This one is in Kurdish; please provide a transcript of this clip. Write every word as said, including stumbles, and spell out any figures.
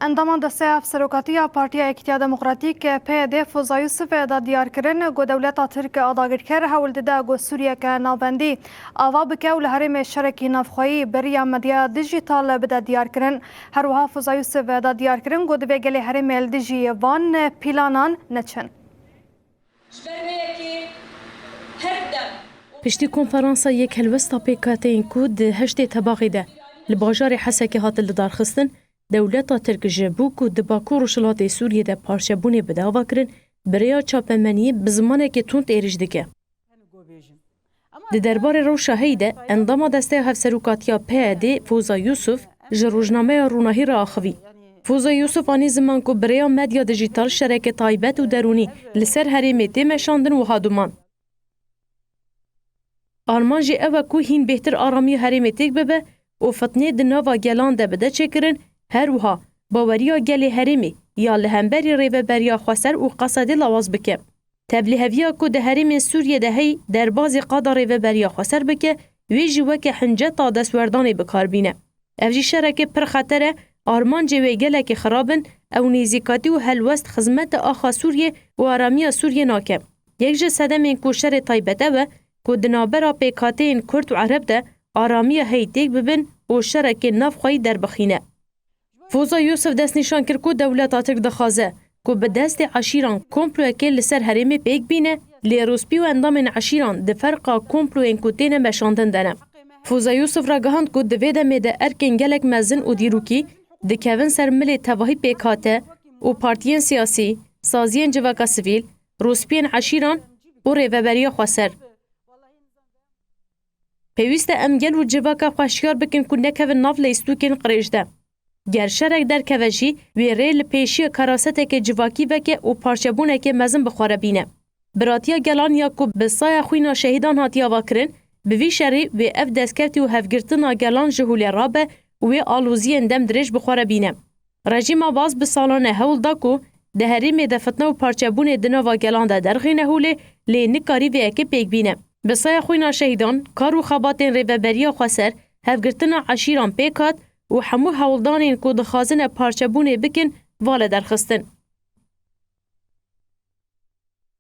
Endama desteya hevserokatiya Partiya Yekîtiya Demokratîk, P Y D, Foza Yusuf da diyarkirin ku dewleta Tirk a dagirker hewl dide ku Sûriyeke navendî ava bike û li herêmê şerekî navxweyî bi riya medyaya dijîtal bide diyarkirin. Her wiha Foza Yusuf da diyarkirin ku divê gelê herêmê li dijî van planan neçin. Ji ber vê yekê her dem Piştî konferansa yek helwesta pêkhateyên ku di heştê Tebaxê de li bajarê Hesekê hatin lidarxistin, dewleta Tirk ji bo ku di Bakur Rojhilatê Sûriyê de parçebûnê bide avakirin, bi rêya çapemeniyê bi zimanekî tund êrîş dike. Di derbarê rewşa heyî de endama Desteya Hevserokatiya P Y D Foza Yusuf ji rojnameya Ronahî re axivî. Foza Yusuf anî ziman ku bi rêya medya dijîtal şereke taybet û derûnî li ser herêmê tê meşandin wiha duman. Armanc jî ew e ku hîn bêhtir aramiya herêmê têk bibe û fitnê di nava gelan de bide çêkirin, her wiha baweriya gelê herêmê ya li hemberî Rêveberiya Xweser û Qesedê lawaz bike. Tevlîheviya ku di herêmên Sûriyê de heyî derbazî qada Rêveberiya Xweser bike, wê jî weke hinceta destwerdanê bi kar bîne. Ev jî şerekê pir xeter e, armancê wê gelekî xirab in, ew nêzîkatî û helwest xizmeta axa Sûriyê û aramiya Sûriyê nake. Yek ji sedemên ku şerê taybet ew e ku di navbera pêkhateyên Kurd û Ereb de aramiya heyî têk bibin û şerekê navxweyî derbixîne. Foza Yusuf destnîşan kir ku dewleta Tirk dixwaze ku bi destê eşîran komployekê li ser herêmê pêk bîne, lê rûspî û endamên eşîran di ferqa komployên ku têne meşandin de ne. Foza Yusuf ragihand ku di vê demê de erkên gelek mezin û dîrokî dikevin ser milê tevahî pêkhate û partiyên siyasî, saziyên civaka sivîl, rûspiyên eşîran û Rêveberiya Xweser. Pêwîst e em gel û civaka xwe hişyar bikin ku nekevin nav leyîstokên qirêj de. Ger şerek derkeve jî, wê rê li pêşiya keraseteke civakî veke û parçebûneke mezin bi xwe re bîne. Biratiya gelan ya ku bi saya xwîna şehîdan hatiye avakirin, bi vî şerî wê ev destkeftî û hevgirtina gelan ji holê rabe û wê aloziyên dem dirêj bi xwe re bîne. Rejîma Baas bi salan e hewl da ku di herêmê de fitne û parçebûnê di nava gelan de derxîne holê, lê nikarî vê yekê pêk bîne. Bi saya xwîna şehîdan, kar û xebatên Rêveberiya Xweser, hevgirtina eşîran pêk hat û hemû hewldanên ku dixwazine parçebûnê bikin, va li derxistin.